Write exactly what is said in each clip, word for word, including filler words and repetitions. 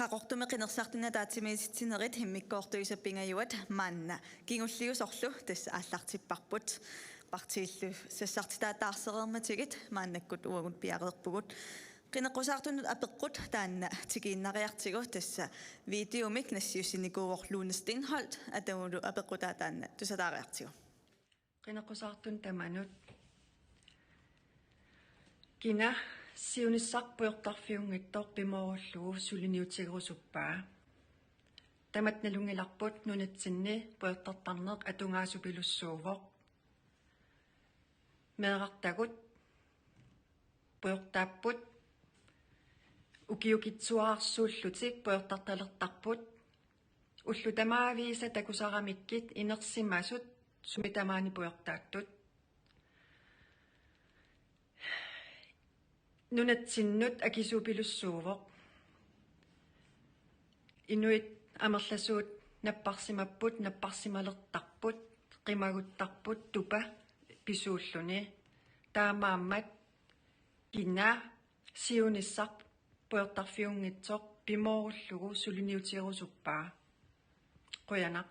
Qaqortumi qinersisartuni ataatsimiititsinerit immikkoortuisa pingajuat maanna kingulliusorlu tassa aallartipparput. Partiillu sassartitaataarsereermatigut maannakkut uagut piareerpugut. Qineqqusaartunut apeqqut taanna tikiinnariartigu tassa videomik nassiussinikuuvoq Lone Steenholdt, atagu apeqqutaa taanna tusataariartigu. Qineqqusaartunut tamanut. Kina siunissaq pujortarfiunngitsoq pimoorullugu suliniutigerusuppaa? Tamatta nalunngilarput nunatsinni pujortartarneq atugaasupilussuuvoq. Meerartagut pujortaapput, ukiukitsuararsuullutik pujortartalertarput. Ullut tamaviisa takusaramikkit inersimasut sumi tamaani pujortaattut. Nunatsinnut akisuupilussuuvoq. Inuit amerlasuut napparsimapput, napparsimalertarput, qimaguttarput tupa pisuulluni. Taamaammat kina siunissaq pujortarfiunngitsoq pimoorullugu suliniutigerusuppaa? Qujanaq.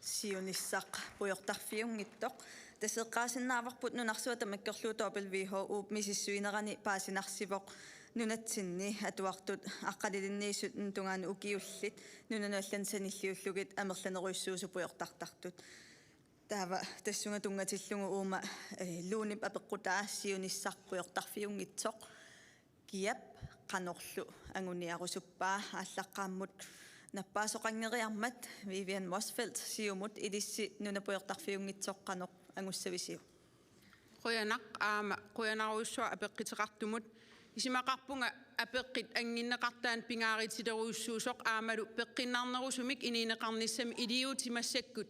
Siunissaq pujortarfiunngitsoq. Tassa eqqaasinnaavarput nunarsuaq tamakkerlugu W H O-p misissuinerani paasinarsivoq nunatsinni atuartut aqqanilinniisut tungaanut ukiullit nunanut allanut sanilliullugit amerlanerujussuusut pujortartartut. Taava tassunga tunngatillugu uuma, eh, Lonep apeqqutaa siunissaq pujortarfiunngitsoq kiap qanorlu anguniarusuppaa aallaqqaammut nappaasoqanngeriarmat. Vivian Motzfeldt, Siumut, ilissi nuna pujortarfiunngitsoq qanoq angussavisiuk? Qujanaq, aamma qujanarujussuaq apeqquteqartumut. Isumaqarpunga apeqqut anginneqartaanut pingaarutilerujussuusoq aammalu peqqinnarnerusumik inuuneqarnissamik iliuutsit massakkut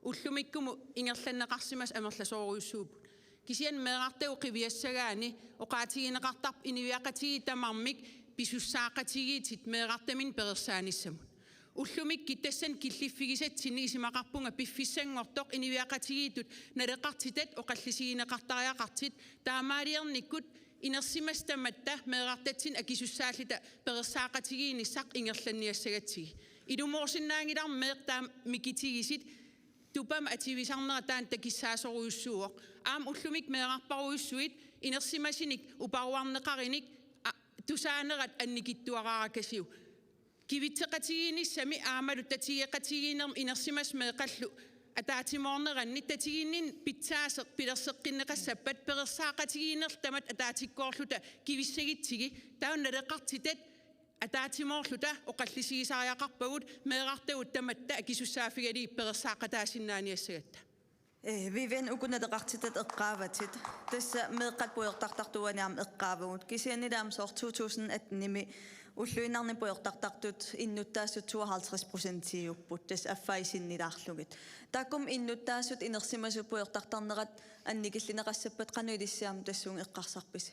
ullumikkumut ingerlanneqarsimasut amerlasoorujussuupput. Kisianni meerartagut qiviassagaanni oqaatigineqartarpoq inuiaqatigiit tamarmik pisussaaqatigiittut meerartaminnik perersaanissamut. Ullumikkut tassani killiffigisatsinni isumaqarpunga piffissanngortoq inuiaqatigiittut naleqartitat oqallisigineqartariaqartut, taamaaliornikkut inersimasut tamatta meerartatsinnut akisussaalluta pereersaaqatigiinnissaq ingerlanniassagatsigit. Ilumoorsinnaanngilarmi meeqqat taama mikitigisut tupamik atuisarnerat taanna takussaasorujussuuvoq. Aamma ullumikkut meerarparujussuit inersimasunik uparuarneqarunik, a, tusaanerat annikitsuaraarakasiuk. Kivitseqatigiinnissamik aammalu tatigeqatigiinnermik inersimasut meeqqallu ataatsimoorneranni tatiginninneq pitsaasoq pilerseqqinneqassappat pereersaaqatigiinnerlu tamatta ataatsikkoorluta kivissagutsigit, taava naleqartitat ataatsimoorluta oqallisigisariaqarpagut meerartagut tamatta akisussaaffigalugit pereersaaqataasinnaaniassagatta. Eh, Vivian, uku naleqartitat eqqaavatit. Tassa meeqqat pujortartartut uani aamma eqqaavagut. Kisiannili aamma soorlu to tusind atten-imi ulluinnarni pujortartartut innuttaasut tooghalvtreds procentiupput. Tassa affai sinnilaarlugit. Taakkumi innuttaasut inersimasut pujortartarnerat annikillineqassappat qanoq ilissi aamma tassunga eqqarsarpisi?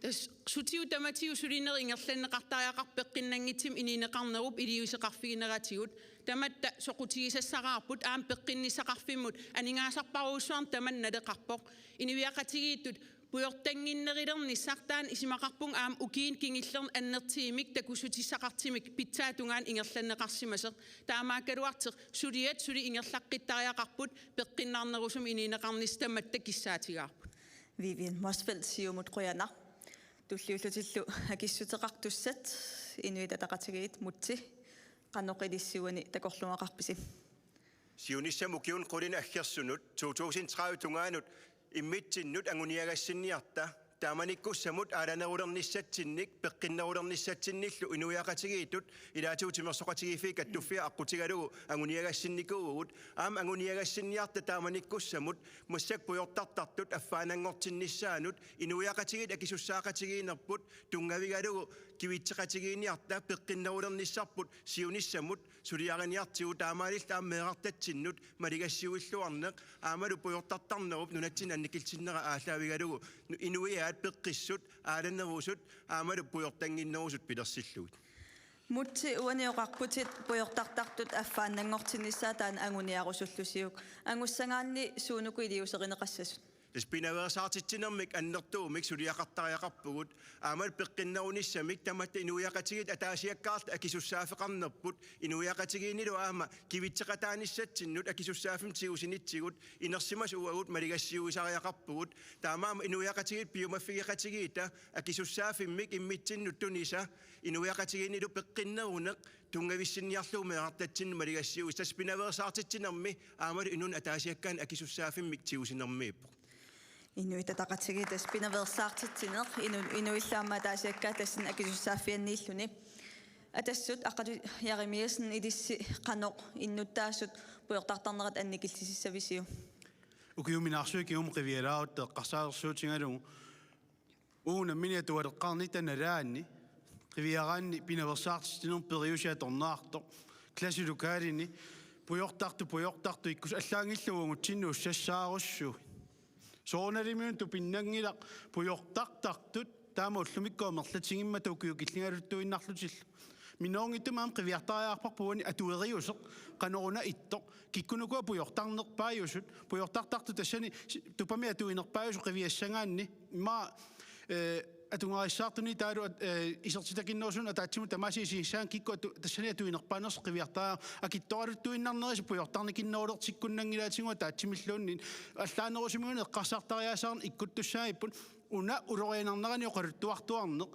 Tassa sutigut tamatigut sulinerit ingerlanneqartariaqarput peqqinnanngitsumik inuuneqarnerup iliuuseqarfigineratigut. Tamatta soqutigisassaraarput aamma peqqinnissaqarfimmut aningaasarparujussuarnik tamanna naleqarpoq. Inuiaqatigiittut pujortannginnerulernissaq taanna isumaqarpunga aamma ukiuni kingullerni annertuumik takussutissaqartumik pitsaata tungaanut ingerlanneqarsimasoq. Taamaakkaluartoq suliat suli ingerlaqqittariaqarput peqqinnarnerusumik inuuneqarnissaq tamatta kissaatigaarput. Vivian Motzfeldt, Siumut, qujanaq. Tulliullutillu akissuteqartussat Inuit Ataqatigiit, Múte, qanoq ilissi uani takorluugaqarpisi? Siunissami ukiuni qulinik aggersunut to tusind tredive tungaanut immitsinnut anguniagassinniarta, taamanikkussamut aalanerulernissatsinnik peqqinnerulernissatsinnillu inuiaqatigiittut ilaatigut timersoqatigiiffiit kattuffiat aqqutigalugu anguniagassinnikuuvugut. Aamma anguniagassinniarta taamanikkussamut massakkut pujortartartut affaannanngortinnissaannut inuiaqatigiit akisussaaqatigiinnerput tunngavigalugu kivitseqatigiinniarta peqqinnerulernissarput siunissamut suliariniartigu, taamaalilluta aamma meerartatsinnut maligassiuilluarneq aammalu pujortartarnerup nunatsinni annikillitsinnera aallaavigalugu nu-, inuiaat peqqissut, aalanerusut aammalu pujortannginnerusut pilersillugit. Múte, uani oqarputit pujortartartut affaannanngortinnissaat taanna anguniarusullusiuk. Angussagaanni suunuku iliuuserineqassasut? Tassa pinaveersaartitsinermik annertuumik suliaqartariaqarpugut, aamma peqqinnerunissamik tamatta inuiaqatigiit ataasiakkaarluta akisussaaffeqarnerput, inuiaqatigiinnilu aamma kivitseqataanissatsinnut akisussaaffimmik tigusinitsigut inersimasut uagut maligassiuisariaqarpugut, taamaammat inuiaqatigiit piumaffigeqatigiitta akisussaaffimmik immitsinnut tunisa, inuiaqatigiinnilu peqqinneruneq tunngavissinniarlugu meerartatsinnut maligassiuisat. Tassa pinaveersaartitsinermi aammalu inunnut ataasiakkaanut akisussaaffimmik tigusinermiippoq. Inuit Ataqatigiit tassa pinaveersaartitsineq inu-, inuillu aamma ataasiakkaat tassani akisussaaffianniilluni. Atassut Aqqalu Jerimiassen, ilissi qanoq innuttaasut pujortartarnerat annikillisissavisiuk? Ukiuminaarsuit kingumut qivialaarutta eqqarsaalersuutigalugu uagut nammineq atualeqqaarnitta nalaanni qiviaraanni pinaveersaartitsinermi periuseq atorneqartoq, klasselokalini pujortartut, pujortartut ikkussat allaanngillat uagutsinnut ussassaarussuit. Soorunalimi una tupinnanngilaq pujortartartut taama ullumikkut amerlatigimmata ukiut killingaluttuinnarlutillu. Minoornittumik aamma qiviartariaqarparput uani atueriuseq qanoruna ittoq, kikkunuku pujortarnerpaajusut, pujortartartut tassani si-, tupamik atuinerpaajusut qiviassagaanni, immaqa, eh, atugarissaartuni taavalu at-, eh, isertitakinnerusunut ataatsimut tamaasa isigissagaa kikkut atu-, tassani atuinerpaanersoq qiviartariaqarpoq, akitsoraluttuinnarnerisa pujortarnikinnerulertikkunnanngilaatigut ataatsimilluunniit, allaanerusumik una eqqarsartariaaseqarneq ikkuttussaagippoq, una ulorianarnerani oqaluttuartuarneq,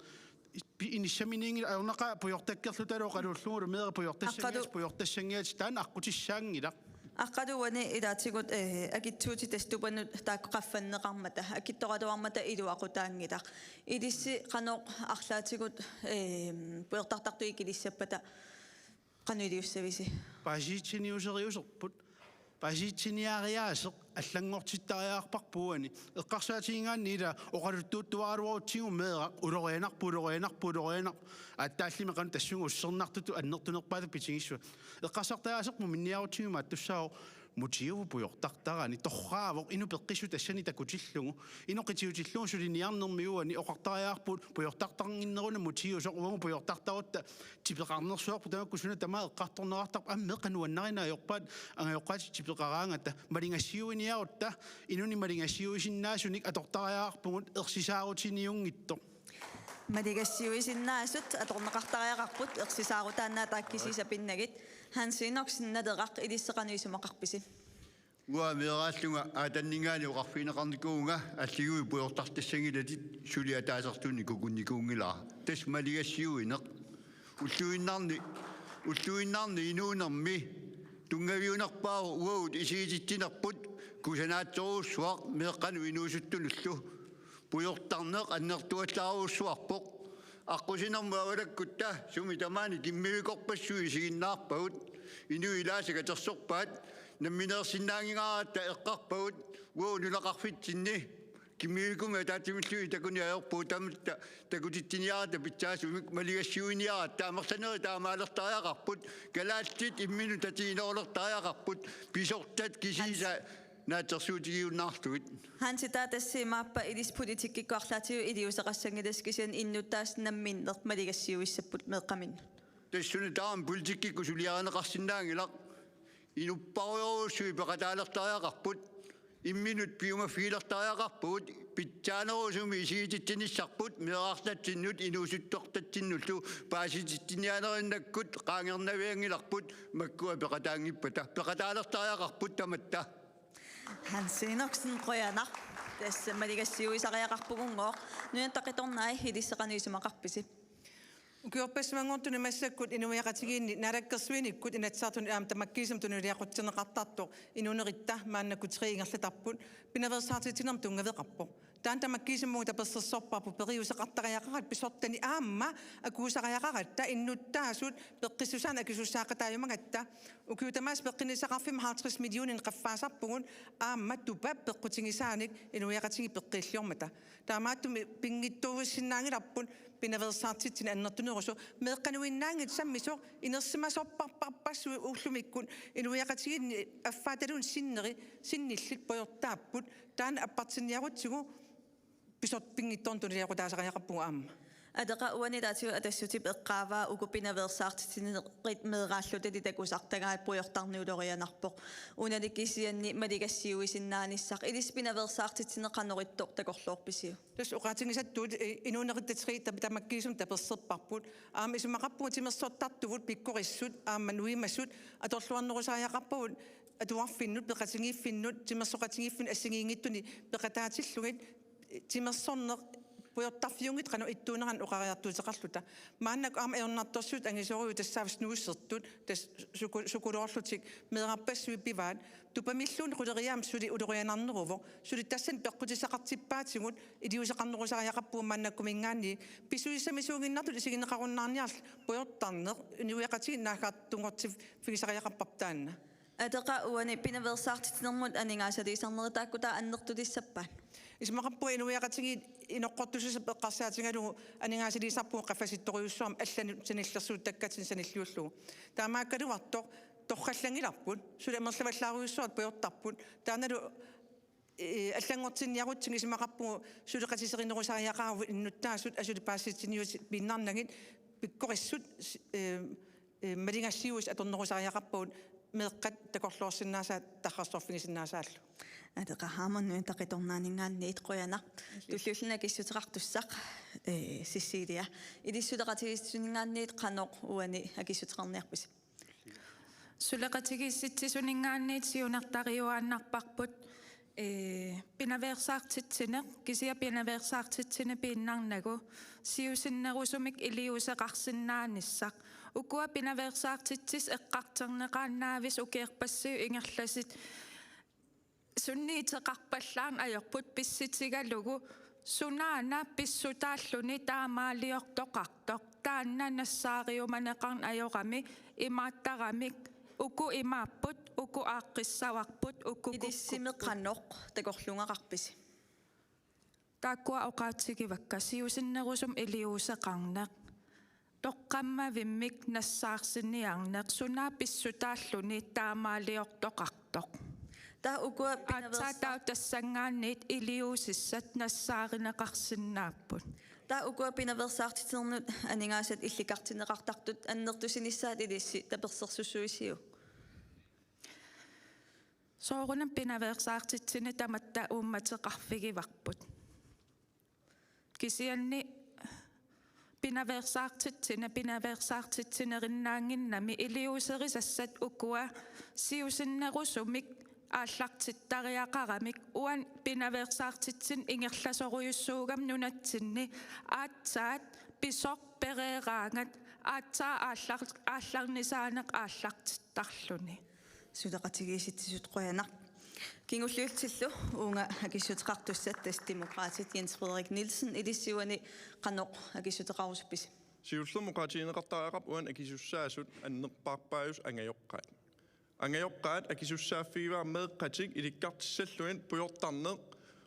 pi-, inissaminiinngilaq, ajornaqaaq pujortakkerlutalu oqaluullugulu meeraq pujortassanngilatit, Aqqalu- pujortassanngilatit, taanna aqqutissaanngilaq. Aqqalu, uani ilaatigut, eh, akitsuutit tassa tupanut taakku qaffanneqarmata, akitsoraluarmata iluaqutaanngilaq. Ilissi qanoq arlaatigut, eh, pujortartartut ikilissappata qanoq iliussavisi? Paasisitsiniuseriuserput, paasisitsiniariaaseq allanngortittariaqarparput uani. Eqqarsaatigigaanni ila oqaluttuuttuaraluarutsigu meeraq ulorianarpoq, ulorianarpoq, ulorianarpoq. Aatsaallimmi qanoq tassunga ussernartutut annertunerpaatut pitigissavat. Eqqarsartariaaserput minniarutsigu imaattussaavoq: Motiuvoq pujortartarani, torraavoq inuk peqqissut tassani takutillugu. Inuk qitiutillugu suliniarnermi uani oqartariaqarpugut pujortartannginneruna motiusoq, uagut pujortartarutta tipeqarnersuarput tamakku suna tamaat eqqartorneqartarput, aamma meeqqat nuannarineq ajorpaat angajoqqaatik tipeqaraangata. Maligassiuiniarutta, inunnit maligassiuisinnaasunik atortariaqarpugut ersisaarutiniunngitsoq. Maligassiuisinnaasut atorneqartariaqarput, ersisaarutaannaat taakku kisiisa pinnagit. Hans Enoksen, Naleraq, ilissi qanoq isumaqarpisi? Uanga meeraallunga aatanninngaanniit oqarfigineqarnikuuvunga: Alliguit pujortartassanngilatit, suli ataasertuunneq kukunnikuunngilara. Tassa maligassiuineq. Ulluinnarni, ulluinnarni inuunermi tunngaviunerpaavoq uagut isigititsinerput kusanaatsorujussuaq meeqqanut inuusuttunullu. Pujortarneq annertuallaarujussuarpoq. Aqqusinermut avalakkutta sumi tamaani kimmivikorpassuit isiginnaarpagut. Inuit ilaasa katersorpaat, nammineersinnaanngingaaratta eqqarpagut: Uagut nunaqarfitsinni kimmivikumik ataatsimilluunniit takuneq ajorpugut, tamatta takutitsiniaratta pitsaasumik, maligassiuiniaratta. Amerlanerit taamaalertariaqarput, kalaallit imminnut tatiginerulertariaqarput, pisortat kisiisa Hans- naatsorsuutigiunnaarlugit. Hansi, taava tassa imaappa ilissi politikkikkut arlaatigut iliuuseqassanngilassi, kisianni innuttaasut namminneq maligassiuissapput meeqqaminnut? Tassa suna tamarmi politikkikkut suliarineqarsinnaanngilaq. Inupparujorujussuit peqataalertariaqarput, imminnut piumaffigilertariaqarpugut, pitsaanerusumik isigititsinissarput meerartatsinnut inuusuttortatsinnullu. Paasititsiniaanerinnakkut qaangernavianngilarput makkua peqataanngippata. Peqataalertariaqarput tamatta. Hans Enoksen, qujanaq. Tassa maligassiuisariaqarpugunngooq. Nunatta Qitornai, ilissi qanoq isumaqarpisi? Ukiorpassuanngortuni massakkut inuiaqatigiinni naalakkersuinikkut Inatsisartuni aamma tamakkiisumik tunuliaqutserneqartartoq inuuneritta maannakkut tre ingerlatarput, pinaveersaartitsinermut tunngaveqarpoq. Taanna tamakkiisumik tapersersorparput periuseqartariaqaratta pisortani aamma akuusariaqaratta, innuttaasut peqqissusaannik akisussaaqataajumagatta. Ukiut tamaasa peqqinnissaqarfimmut halvtreds millioninit qaffaasarpugut, aamma tupa peqqutigisaanik inuiaqatigiit peqqiilliormata. Taamaattumik pinngitsoorsinnaanngilarput pinaveersaartitsineq annertunerusoq, meeqqanuinnaanngitsoq sammisoq inersimasorparparpassuit ullumikkut inuiaqatigiinni affaataluunniit sinneri sinnillit pujortaapput, taanna appartinniarutsigu pisut pinngitsoornut tunuliaqutaasariaqarpugut aamma. Ateqarp, uani ilaatigut Atassutip eqqaavaa uku pinaveersaartitsinerit meeraalluta takusartagaat pujortarneq ulorianarpoq. Unali kisianni maligassiuisinnaanissaq, ilissi pinaveersaartitsineq qanoq ittoq takorloorpisiuk? Tassa oqaatigisattuut, eh, inuunerit ateqarfiit tam-, tamakkiisumik taperserparput. Aamma isumaqarpunga timersortartuvut pikkorissut, aamma nuimasut, atorluarnerusariaqarpagut atuarfinnut, peqatigiiffinnut, timersoqatigiiffinnut assigiinngitsunik peqataatillugit, timersorneq pujortarfiunngitsoq qanoq ittuunerani oqariartuuteqarluta. Maannakkut aamma ajornartorsiut angisoorujussuit tassaavoq snuusertut, tassa suku-, sukuloorlutik meerarpassuit pivaat, tupamilluunniit quleriaammik suli ulorianarneruvoq, suli tassani peqqutissaqartippaatigut iliuuseqarnerusariaqarpugut maannakkumiingaanniit, pissusissamisuuginnartut isigineqarunnaarniarlugu pujortarneq inuiaqatigiit naaggaartunngortiffigisariaqarparput taanna. Ateqarp, uani pinaveersaartitsinermut aningaasaliisarnerit taakku taava annertulissappat? Isumaqarpunga inuiaqatigiit inoqqortussuseq eqqarsaatigalugu aningaasaliisarpugut qaffasittorujussuarmik allanut sanillersuutakkatsinnut sanilliullugu. Taamaakkaluartoq torrallanngilarput, suli amerlavallaarujussuartut pujortarput, taannalu, eh, allanngortinniarutsigu isumaqarpugut suleqatiserinerusariaqaruit innuttaasut asuli paasissutiniutit piinnarnagit pikkorissut, eh, eh, maligassiuisat atornerusariaqarpagut meeqqat takorloorsinnaasaat tarrarsorfigisinnaasaallu. Ateqarp, aamma Nunatta Qitornaaninngaanniit qujanaq. Tulliulluni akissuteqartussaq, eh, Cecilia. Ilissi suleqatigiissitsisuninngaanniit qanoq uani akissuteqarniarpisi? Suleqatigiissitsisuninngaanniit siunertariuaannarparput, ee, pinaveersaartitsineq, kisianni pinaveersaartitsineq piinnarnagu siusinnerusumik iliuuseqarsinnaanissaq. Ukua pinaveersaartitsisut eqqartorneqaannavissut ukiorpassuit ingerlasut sunniuteqarpallaarneq ajorput pissutigalugu sunaana pissutaalluni taamaaliortoqartoq. Taanna nassaariumaneqarneq ajorami imaattaramik: uku imaapput, uku aaqqissavarput, uku kukkut. Ilissimi qanoq takorluugaqarpisi? Taakkua oqaatigivakka: siusinnerusumik iliuuseqarneq, toqqammavimmik nassaarsiniarneq, suna pissutaalluni taamaaliortoqartoq. Taava ukua pinaveersaar- Aatsaat taava tassanngaanniit iliuusissat nassaarineqarsinnaapput. Taava ukua pinaveersaartitsinermut aningaasat illikartinneqartartut annertusinissaat ilissi tapersersussuisiuk? Soorunami pinaveersaartitsineq tamatta uummateqarfigivarput. Kisianni pinaveersaartitsineq, pinaveersaartitsinerinnaannginnami iliuuserisassat ukua siusinnerusumik aallartittariaqaramik, uani pinaveersaartitsineq ingerlasorujussuugami nunatsinni aatsaat pisoq pereeraangat aatsaat aallar-, aallarnisaaneq aallartittarluni. Suleqatigiissitsisut qujanaq. Kingulliullutillu uunga akissuteqartussat, tassa Demokraatit Jens Frederik Nielsen, ilissi uani qanoq akissuteqarusuppisi? Siullermik oqaatigineqartariaqarpoq uani akisussaasut annerpaarpaajusut angajoqqaat. Angajoqqaat akisussaaffigivaat meeqqatik ilikkartissallugit pujortarneq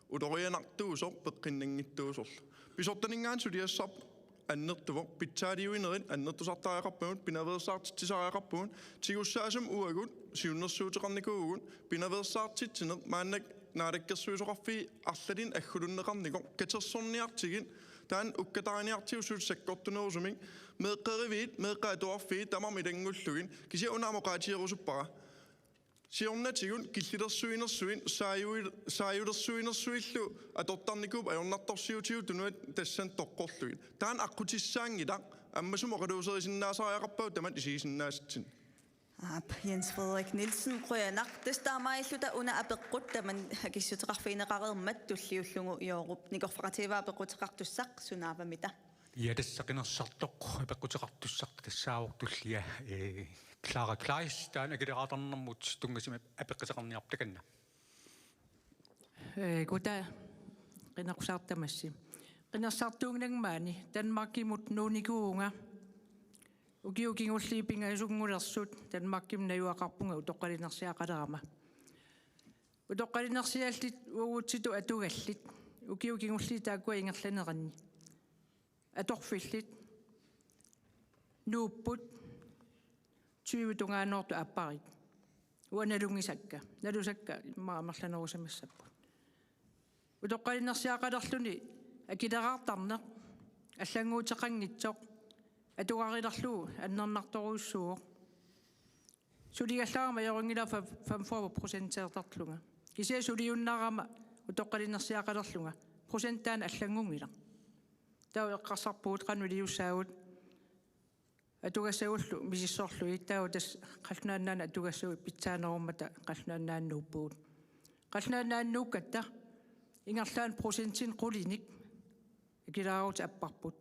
ulorianartuusoq peqqinnanngitsuusorlu. Pisortaninngaanniit suliassarput annertuvoq, pitsaaliuinerit annertusartariaqarpagut, pinaveersaartitsisariaqarpagut, tigussaasumik uagut siunnersuuteqarnikuuvugut, pinaveersaartitsineq maannakkut Naalakkersuisoqarfiit arlalinnik aggulunneqarnikoq, katersorniartigit, taanna ukkataarniartigu suli sakkortunerusumik, meeqqeriviit, meeqqat atuarfiit tamarmik ilanngullugit, kisianni una aamma oqaatigerusuppara. Siornatigut killilersuinersuit, saajui-, saajulersuinersuillu atortarnikuupput ajornartorsiutigut tunuata tassani toqqorlugit. Taanna aqqutissaanngilaq, ammasumik oqaluuserisinnaasariaqarpagut tamatta isigisinnaasatsinnik. Aap, Jens Frederik Nielsen, qujanaq. Tassa taamaalilluta una apeqqut tamanna akissuteqarfigineqareermat tulliullugu Joorup nikorfaqatigivaat apeqquteqartussaq, sunaavamita? Ja, tassa qinersisartoq apeqquteqartussaq tassaavoq tullia, eh, Clara Kleist, taanna akileraartarnermut tunngasumik apeqquteqarniarpoq, takanna. Eh, kuta qineqqusaartamassi. Qinersisartuunnginnami maani Danmarkimut nuunnikuuvunga. Ukiut kingulliit pingasunngulersut Danmarkimi najugaqarpunga utoqqalinersiaqalerama. Utoqqalinersiallit uagutsitut atugallit. Ukiut kingulliit taakkua ingerlaneranni atorfillit nuupput tyve tungaanoortut aapparit. Uanga nalunngisakka, nalusakka immaqa amerlanerusimassapput. Utoqqalinersiaqalerluni akileraartarneq allannguuteqanngitsoq, atugarilerlugu annernartorujussuuvoq. Suligallarama ajorinngilaa fem-, femogfyrre procenteertarlunga. Kisianni suliunnaarama utoqqalinersiaqalerlunga, procent taanna allanngunngilaq. Taava eqqarsarpugut qanoq iliussaagut atugassagullu misissorlugit, taava tassa Qallunaat Nunaanni atugassagut pitsaanerummata Qallunaat Nunaannuuppugut. Qallunaat Nunaannuukkatta ingerlaannaq procentinik qulinik akileraarutsigit apparput.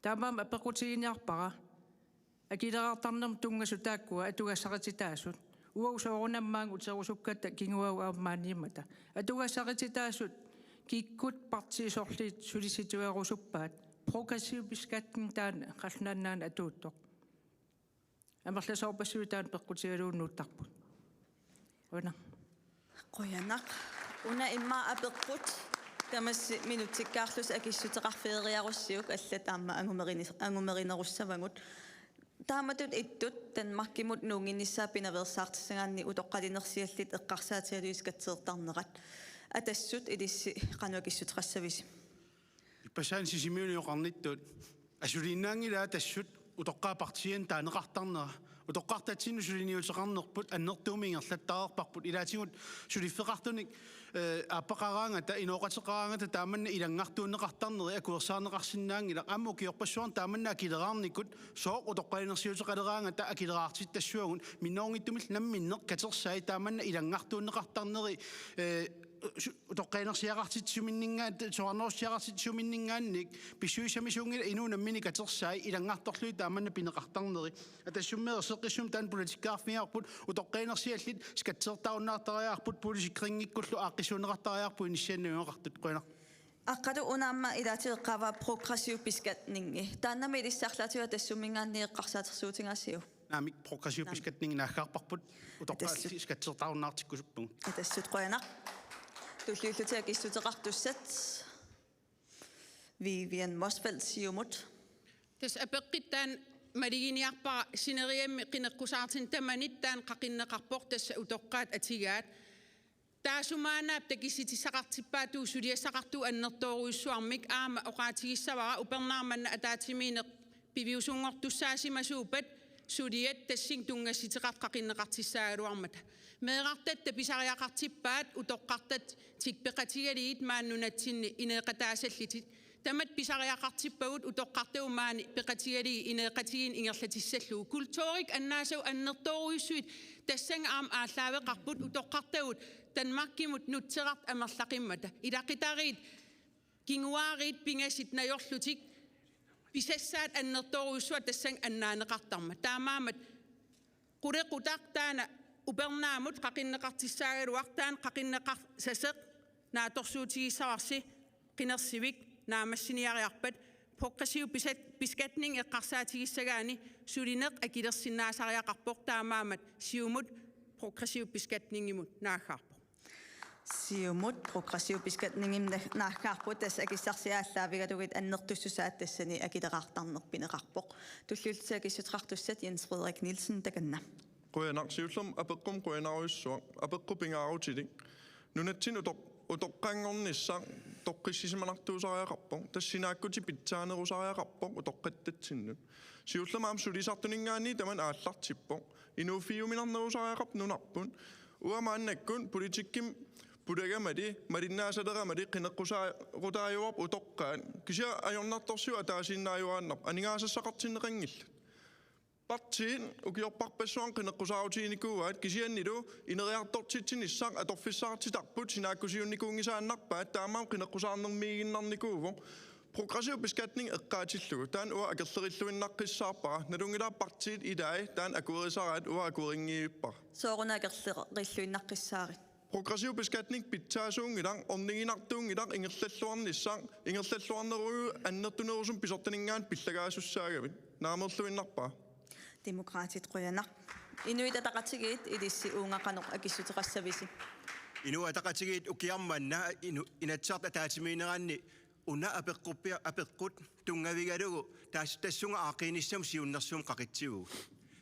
Taamaammat apeqqutiginiarpara akileraartarnermut tunngasut taakkua atugassaqartitaasut. Uagut soorunami maanga uterusukkatta kinguaagut aamma maaniimmata. Atugassaqartitaasut kikkut partiit sorliit sulissitigerusuppaat? Progressiv beskatning taanna Qallunaat Nunaanni atuuttoq. Amerlasoorpassuit taanna peqqutigalugu nuuttarput. Una. Qujanaq. Una immaqa apeqqut tamassi minutsikkaarlusi akissuteqarfigeriarussiuk, allat aamma angumerinis-, angumerinerussavagut. Taamatut ittut Danmarkimut nuunnginnissaa pinaveersaartissagaanni utoqqalinersiallit eqqarsaatigalugit skatteertarnerat. Atassut ilissi qanoq akissuteqassavisi? Ippassaq Sisimiunut oqarnittut asuliinnaanngilaa taassuma utoqqaat partiianut taaneqartarnera. Utoqqartatsinnut suliniuteqarnerput annertuumik ingerlattareerparput, ilaatigut suliffeqartunik, eh, aappaqaraangata, inooqateqaraangata taamanna ilanngartuunneqartarneri akuersaarneqarsinnaanngilaq. Aamma ukiorpassuarni taamanna akileraarnikut sooq utoqqalinersiuteqaleraangata akileraartittassuagut, minnerunngitsumillu namminneq katersai taamanna ilanngartuunneqartarneri, eh, su-, utoqqalinersiaqartitsisuminninngaanniit, soraarnerussiaqartitsisuminninngaanniit, pissusissamisuunngilaq inuup nammineq katersai ilanngartorlugit taamanna pineqartarneri. Atassummi erseqqissumik taanna politikkeqarfigaarput, utoqqalinersiallit skatteertarunnaartariaqarput, boligsikrinngikkullu aaqqissuunneqartariaqarput inissianik najugaqartut. Qujanaq. Aqqalu, una aamma ilaatigut eqqaavaa progressiv beskatningi. Taannami ilissi arlaatigut Atassumminngaanniit eqqarsaatersuutigaasiuk? Naamik, progressiv Naamik. beskatning naaggaarparput, utoqqaat Atassut. skatteertarunnaartikkusuppagut. Atassut, qujanaq. Tulliullutik akissuteqartussat. Vivian Motzfeldt, Siumut. Tassa apeqqut taanna maluginiarpara sineriammi qineqqusaartunik, tamanit taanna qaqinneqarpoq, tassa utoqqaat atugaat. Taassumaannaap takutissaqartippaatut suliassaqartut annertoorujussuarmik, aamma oqaatigissavara upernaaq manna ataatsimiinneq piviusunngortussaassimasuuppat suliat tassani tunngassuteqartut qaqinneqartussaagaluarmata. Meerartatta pisariaqartippaat utoqqartatik peqatigalugit maani nunatsinni ineeqataasallutik. Tamatta pisariaqartippagut utoqqartagut maani peqatigalugit ineeqatigiinneq ingerlatissallugu. Kulturikkut annaasagut annertoorujussuit tassannga aamma aallaaveqarput, utoqqartagut Danmarkimut nutserartut amerlaqimmata. Ilaqutariit kinguaariit pingasut najorlutik pisassaat annertoorujussuaq tassannga annaaneqartarmat. Taamaammat qulequtaq taanna upernaamut qaqinneqartussaagaluaq, taanna qaqinneqarsasoq naatsorsuutigissavarsi qinersivik naammassiniariarpat. Progressiv besa-, beskatning eqqarsaatigissagaanni sulineq akilersinnaasariaqarpoq, taamaammat Siumut progressiv beskatningimut naaggaarpoq. Siumut progressiv beskatningimut na-, naaggaarput, tassa akissarsiat aallaavigalugit annertussusaat tassani akileraartarneq pineqarpoq. Tulliullutik akissuteqartussat, Jens Frederik Nielsen, takanna. Qujanaq. Siullermik apeqqummi qujanarujussuaq, apeqqut pingaarutilik. Nunatsinni utoq-, utoqqanngornissaq toqqissisimanartuusariaqarpoq, tassa sinaakkutit pitsaanerusariaqarpoq utoqqattatsinnut. Siullermik aamma sulisartuninngaanniit tamanna aallartippoq. Inuuffigiuminarnerusariaqarpoq nunarput. Uanga maannakkut politikkimi pulagamali, malinnaasaleramali qineqqusaarutaajuarput utoqqaat. Kisianni ajornartorsiut ataasiinnaajuaannarput, aningaasassaqartinneqanngillat. Partiit ukiorpassuarni qineqqusaarutiginikuuaat, kisiannili ineriartortitsinissaq atorfissaqartitarput sinaakkusiunnikuunngisaannarpaat, taamaammat qineqqusaarnermiiginnarnikuuvoq. Progressiv beskatning eqqaatillugu, taanna uanga akerlerilluinnaqqissaarpara, nalunngilara partiit ilaat taanna akuerisaraat, uanga akuerinngivippara. Sooruna akerlerilluinnaqqissaarit? Progressiv beskatning pitsaasuunngilaq, orniginartuunngilaq ingerlalluarnissaq, ingerlalluarnerugaanni annertunerusumik pisortaninngaanniit pillagaasussaagavit. Naameerluinnarpara. Demokraatit, qujanaq. Inuit Ataqatigiit, ilissi uunga qanoq akissuteqassavisi? Inuit Ataqatigiit ukiaq manna inu-, Inatsisartut ataatsimiinneranni una apeqquppia-, apeqqut tunngavigalugu taas-, tassunga aaqqiinissamut siunnersuummik qaqitsivugut.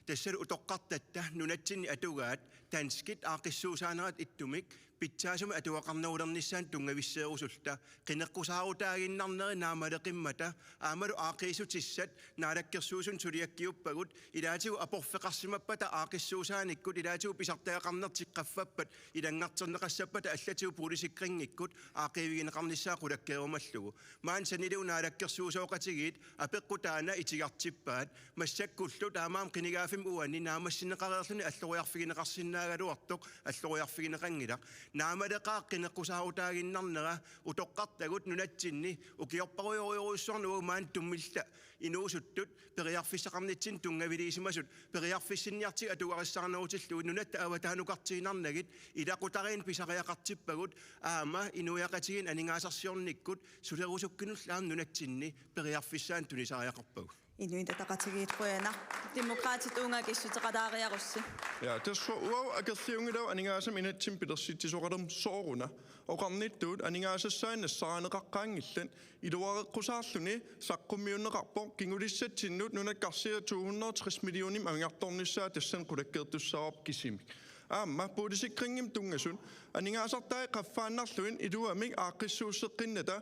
Tassalu utoqqartatta nunatsinni atugaat danskit aaqqissuussaanerat ittumik pitsaasumik atuaqarnerulernissaanut tunngavisseerusulluta, qineqqusaarutaaginnarneri naammaleqimmata, aammalu aaqqiissutissat naalakkersuisunut suliakkiuppagut, ilaatigut aporfeqarsimappata aaqqissuussaanikkut, ilaatigut pisartagaqarnertik qaffappat ilanngarterneqassappata allatigut boligsikringikkut aaqqiivigineqarnissaa qulakkeerumallugu. Maani saniliuna naalakkersuisooqatigiit apeqqut taanna itigartippaat, massakkullu taamaammat qinigaaffimmi uani naammassineqareerluni alloriarfigineqarsinnaagaluartoq alloriarfigineqanngilaq. Naammaleqaaq qineqqusaarutaaginnarnera utoqqartagut nunatsinni ukiorparujorujussuarni uagut maani tummilluta inuusuttut periarfissaqarnitsinni tunngaviliisimasut periarfissinniartigut atugarissaarnerutillugit nunatta avataanukartiinnarnagit ilaqutariinni pisariaqartippagut aamma inuiaqatigiinni aningaasarsiornikkut sulerusukkinullu aamma nunatsinni periarfissaanut tunisariaqarpagut. Inuit Ataqatigiit, qujanaq. Demokraatit, uunga akissuteqalaariarussi. Ja, tassa uagut akerliunngilaq aningaasamik inatsimmi pilersitsisoqalermat sooruna. Oqarnittut aningaasassaannik nassaarineqaqqaanngillat, iluareqqusaarluni saqqummiunneqarpoq kingulissatsinnut nunakkarsiat to hundrede og tres millionimik angertornissaa tassani qulakkeertussaavarput kisimik. Aamma boligsikringimik tunngasut aningaasartai qaffaannarlugit iluamik aaqqissuusseqqinnata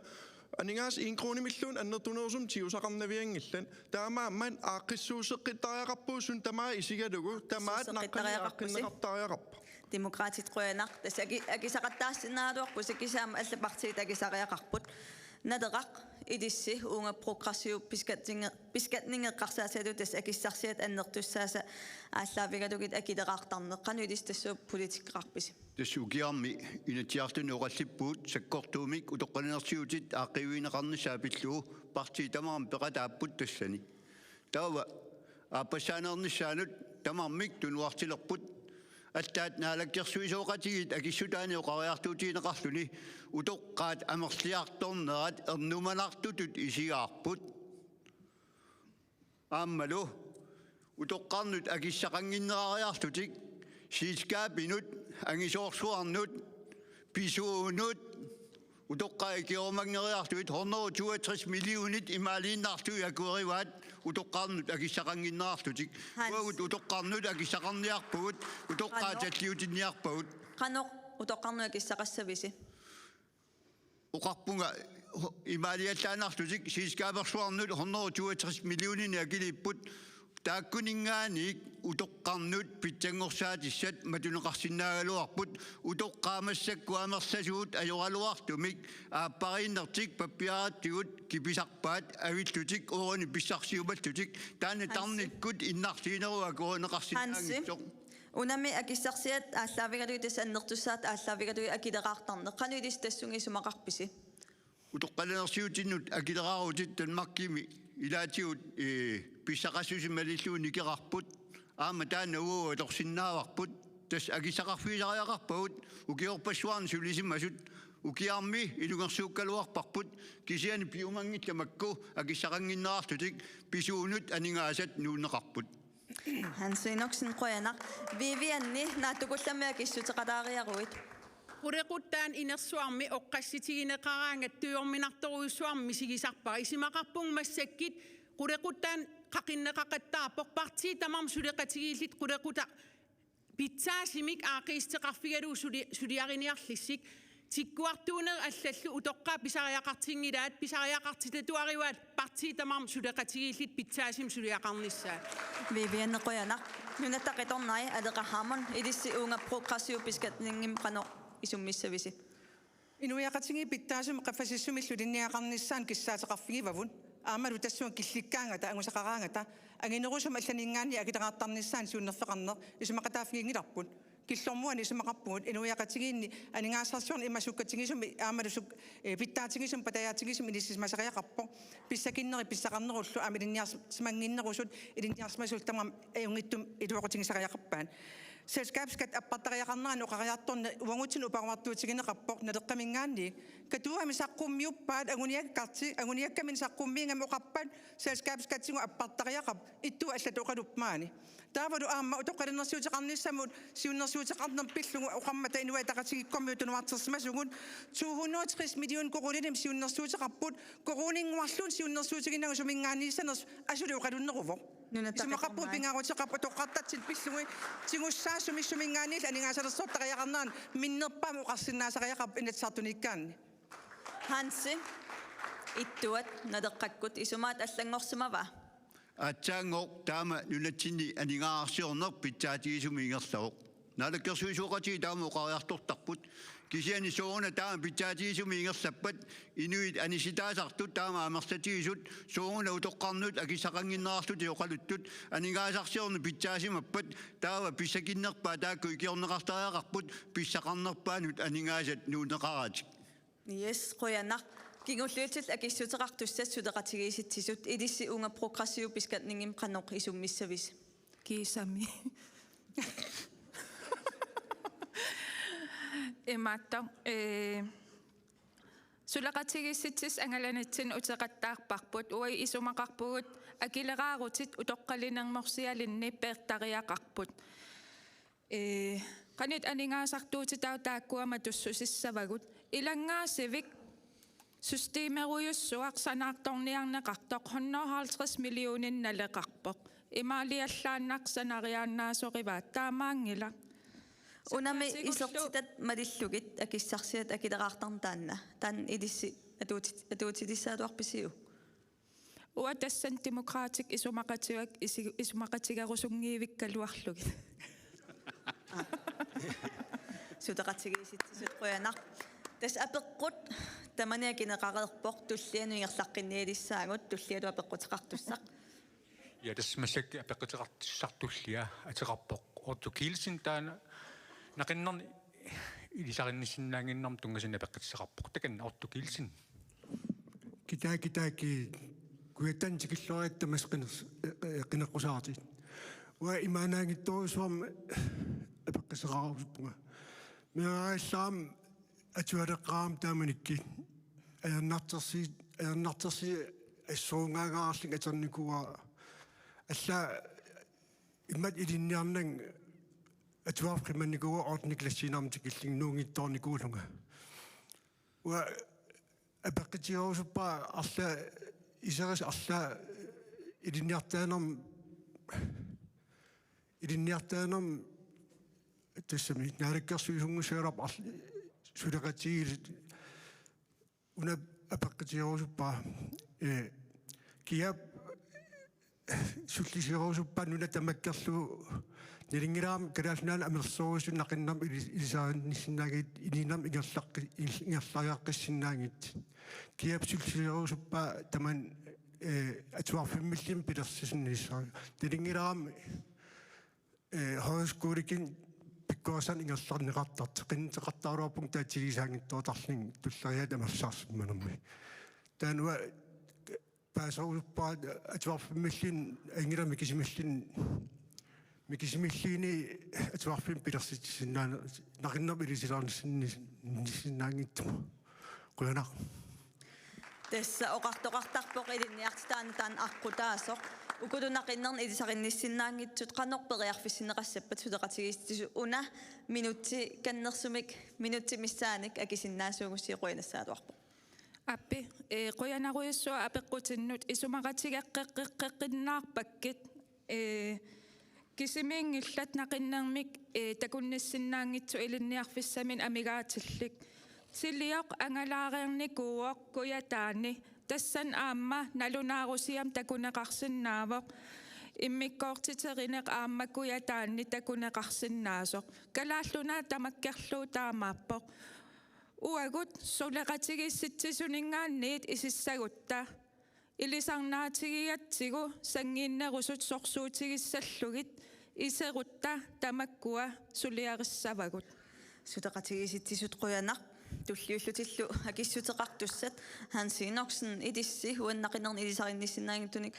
aningaasat en kronimilluunniit annertunerusumik tigusaqarnavianngillat. Taamaammat aaqqissuusseqqittariaqarpugut suna tamaat isigalugu, tamaat naqqaniit aaqqinneqartariaqarpoq. Demokraatit, qujanaq. Tassa aki-, akisaqattaarsinnaagaluarpusi, kisianni aamma allat partiit akisariaqarput. Naleraq, ilissi uunga progressiv beskatninge-, beskatning eqqarsaatigalugu tassa akissarsiat annertussaasa aallaavigalugit akileraartarneq. Qanoq ilissi tassuuna politikkeqarpisi? Tassa ukiarmi Inatsisartuni oqallippugut sakkortuumik utoqqalinersiutit aaqqiivigineqarnissaat pillugu partiit tamarmik peqataapput tassani. Taava aappassaaneernissaanut tamarmik tunuartilerput. Allaat naalakkersuisooqatigiit akissutaanik oqariartuutigineqarluni utoqqaat amerliartornerat ernumanartutut isigaarput. Aammalu utoqqarnut akissaqannginnerariarlutik selskabinut, angisoorsuarnut, pisuunut, utoqqaat ikiorumanngeriarlugit hundrede og toogtres millionit imaaliinnarlugit akuerivaat utoqqarnut akissaqannginnerarlutik. Hans. Uagut utoqqarnut akissaqarniarpugut, utoqqaat Qanoq. Talliutinniarpagut. Qanoq utoqqarnut akissaqassavisi? Oqarpunga ho-, imaaliallaannarlutik selskabersuarnut hundrede og toogtres millioninik akiliipput, taakkuninngaanniit utoqqarnut pitsanngorsaatissaat matuneqarsinnaagaluarput, utoqqaat massakkut amerlasuut ajoraluartumik aappariinnertik pappiaratsigut kipisarpaat avillutik uagut pissarsiumallutik, taanna Hansi. Tarnikkut innarliineruvoq akuerineqarsinnaanngitsoq. Hansi. Unami akissarsiat aallaavigalugit tassa annertussaasut aallaavigalugit akileraartarneq. Qanoq ilissi tassunga isumaqarpisi? Utoqqalinersiutinnut akileraarutit Danmarkimi ilaatigut, ee, pissaqassuseq malillugu nikerarput. Aamma taanna uagut atorsinnaavarput. Tassa akissaqarfigisariaqarpagut ukiorpassuarni sulisimasut. Ukiarmi ilungersuukkaluarparput. Kisianni piumanngillat makku akissaqannginnerarlutik pisuunut aningaasat nuunneqarput. Hans Enoksen, qujanaq. Vivianni, naatsukullammik akissuteqalaariaruit. Qulequttat inersuarmi oqqassitigineqaraangat tujorminartorujussuarmik misigisarpara. Isumaqarpunga massakkut qulequttat qaqinneqaqattaarpoq, partiit tamarmik suleqatigiillutik qulequttat pitsaasumik aaqqiissuteqarfigalugu suli-, suliariniarlutik. Tikkuartuunerit allallu utoqqaat pisariaqartinngilaat, pisariaqartitatuaraat partiit tamarmik suleqatigiillutik pitsaasumik suliaqarnissaat. Vivianne, qujanaq. Nunatta Qitornai, Aleqa Hammond, ilissi uunga progressiv beskatningimik qanoq isummissavisi? Inuiaqatigiit pitsaasumik qaffasissumillu ilinniagaqarnissaannut kissaateqarfigivavut. Aammalu tassunga killikkaangata, angusaqaraangata, anginerusumik allaninngaanniit akileraartarnissaanut siunnerfeqarneq isumaqataaffiginngilarput. Killormuani isumaqarpugut inuiaqatigiinni aningaasarsiorneq ima sukkatigisumik aammalu suk-, ee, pitsaatigisumik patajaatigisumik inissisimasariaqarpoq. Pissakinnerit pissaqarnerullu aamma ilinniarsimannginnerusut ilinniarsimasullu tamarmik ajunngitsumik iluaqutigisariaqarpaat. Selskabsskat appartariaqarnerani oqariartorneq uagutsinnut uparuartuutigineqarpoq Naleqqaminngaanniit. Katuami saqqummiuppaat anguniakkartik, anguniakkamini saqqummiigamik oqarpat selskabsskatigut appartariaqarpoq, ittuut allatut oqaluppaat maani. Taavalu aamma utoqqalinersiuteqarnissamut siunnersuuteqarneq pillugu oqarmata Inuit Ataqatigiikkormiut tunuartersimasugut, to hundrede og tres million koruuninik siunnersuuteqarput, koruuninnguarluunniit siunnersuutigineqarnermut suminngaanniissanersoq asuli oqalunneruvoq. Nunataqi isumaqarpunga pingaaruteqarpoq utoqqartatsinnut pillugit tigussaasumik suminngaanniillu aningaasalersortariaqarneranut minnerpaamik oqarsinnaasariaqarpoq Inatsisartuniikkaanni. Hansi, Ittuat, Naleqqakkut isumaat allanngorsimavaa. Aatsaanngooq taama nunatsinni aningaasarsiorneq pitsaatigisumik ingerlavoq. Naalakkersuisooqatigiit taama oqariartortarput. Kisianni sooruna taama pitsaatigisumik ingerlappat inuit anisitaasartut taama amerlatigisut sooruna utoqqarnut akissaqannginnerarlutik oqaluttut aningaasarsiorneq pitsaasimappat taava pissakinnerpaat taakku ikiorneqartariaqarput pissaqarnerpaanut aningaasat nuunneqaratik. Yes, qujanaq. Kingulliullutillu akissuteqartussat suleqatigiissitsisut, ilissi uunga progressiv beskatningimik qanoq isummissavisi? Kiisami. Imaattoq, ee, suleqatigiissitsisut angalanitsinnut uteqattaarparput, uagut isumaqarpugut akileraarutit utoqqalinermorsialinnik peertariaqarput. Ee, qanoq aningaasartuutitaat taakkua matussusissavagut. Ilanngaasivik systemerujussuaq sanaartorniarneqartoq hundrede og halvtreds millioninut naleqarpoq. Imaaliallaannaq sanariaannaasoraat, taamaanngilaq. Unami sapaatip-akullu isertitat malillugit akissarsiat akileraartarneq taanna. Taanna ilissi atuutit-, atuutilissaagaluarpisiuk? Uanga tassani Demokraatit isumaqatiga-, isi-, isumaqatigerusunngivikkaluarlugit. Suleqatigiissitsisut qujanaq. Tassa apeqqut tamanit akineqareerpoq, tullianut ingerlaqqinnialissaagut, tullialu apeqquteqartussaq. Ja, tassa massakkut apeqquteqartussaq tullia ateqarpoq Otto Kielsen, taanna naqinnerni ilisarinissinnaannginnermut tunngasunut apeqqutissaqarpoq. Takanna Otto Kielsen. Kitaaki, taaki, Kujataani tikilluarit tamassi qiners-, ee, qineqqusaartut. Uanga imaannaanngitsorujussuarmik apeqqutissaqarusuppunga. Meeraagallaramik atualeqqaarama taamanikkut ajornartorsiut, ajornartorsiut assorsuungaangaarlugit atornikuuara. Allaat imatut ilinniarnanga atuarfik qimannikuuara ottende klassiinnarmik tikillugu nuunngitsoornikuullunga. Uanga apeqqutigerusuppara arlaat iserisaq arlaat ilinniartitaanermut, ilinniartitaanermut tassami naalakkersuisunngussagaluarpoq arl-, suleqatigiilluta. Una apeqqutigerusuppara, ee, kiap sullisigerusuppara nuna tamakkerlugu, nalunngilara aamma Kalaallit Nunaanni amerlasoorujussuit naqinnermik ili-, ilisarinissinnaanngitsut, inuunermik ingerlaqqi-, il-, ingerlariaqqissinnaanngitsut. Kiap sullisigerusuppara tamanna, ee, atuarfimmilluunniit pilersitsinissaa. Nalunngilara aamma ee, højskolikkut pikkorissanik ingerlanneqartartut, qinnuteqartaraluarpunga taava tigusaanngitsoortarlunga tulleriiaat amerliarsimanermi. Taanna uanga paaserusuppara atuarfimmilluunniit, anngilaq, mikisimilluunniit, mikisimilluunniit atuarfimmi pilersitsisinnaa-, naqinnermik ilisarinissinni-, nissinnaanngitsumut. Qujanaq. Tassa oqartoqartarpoq ilinniartitaaneq taanna aqqutaasoq. Ukulu naqinnerni ilisarinissinnaanngitsut qanoq periarfissinneqassappat suleqatigiissitsisut, una minutsi kannersumik, minutsi missaanik akisinnaasuugussi qujanassaagaluarpoq. Aappi, ee, qujanarujussuaq apeqqutinnut, isumaqatigeqqeqqeqqinnaarpakkit. Ee, kisimiinngillat naqinnermik, ee, takunnissinnaanngitsut ilinniarfissaminut amigaatillit. Tilioq angalaareernikuuvoq Kujataani. Tassani aamma nalunaarusiami takuneqarsinnaavoq. Immikkoortiterineq aamma Kujataani takuneqarsinnaasoq. Kalaallit Nunaat tamakkerlugu taamaappoq. Uagut suleqatigiissitsisuninngaanniit isissagutta ilisarnaatigigatsigu sanngiinnerusut sorsuutigissallugit iserutta tamakkua suliarissavagut. Suleqatigiissitsisut qujanaq. Tulliullutillu akissuteqartussat, Hans Enoksen, ilissi uannaqinnerni ilisarinissinnaanngitsunik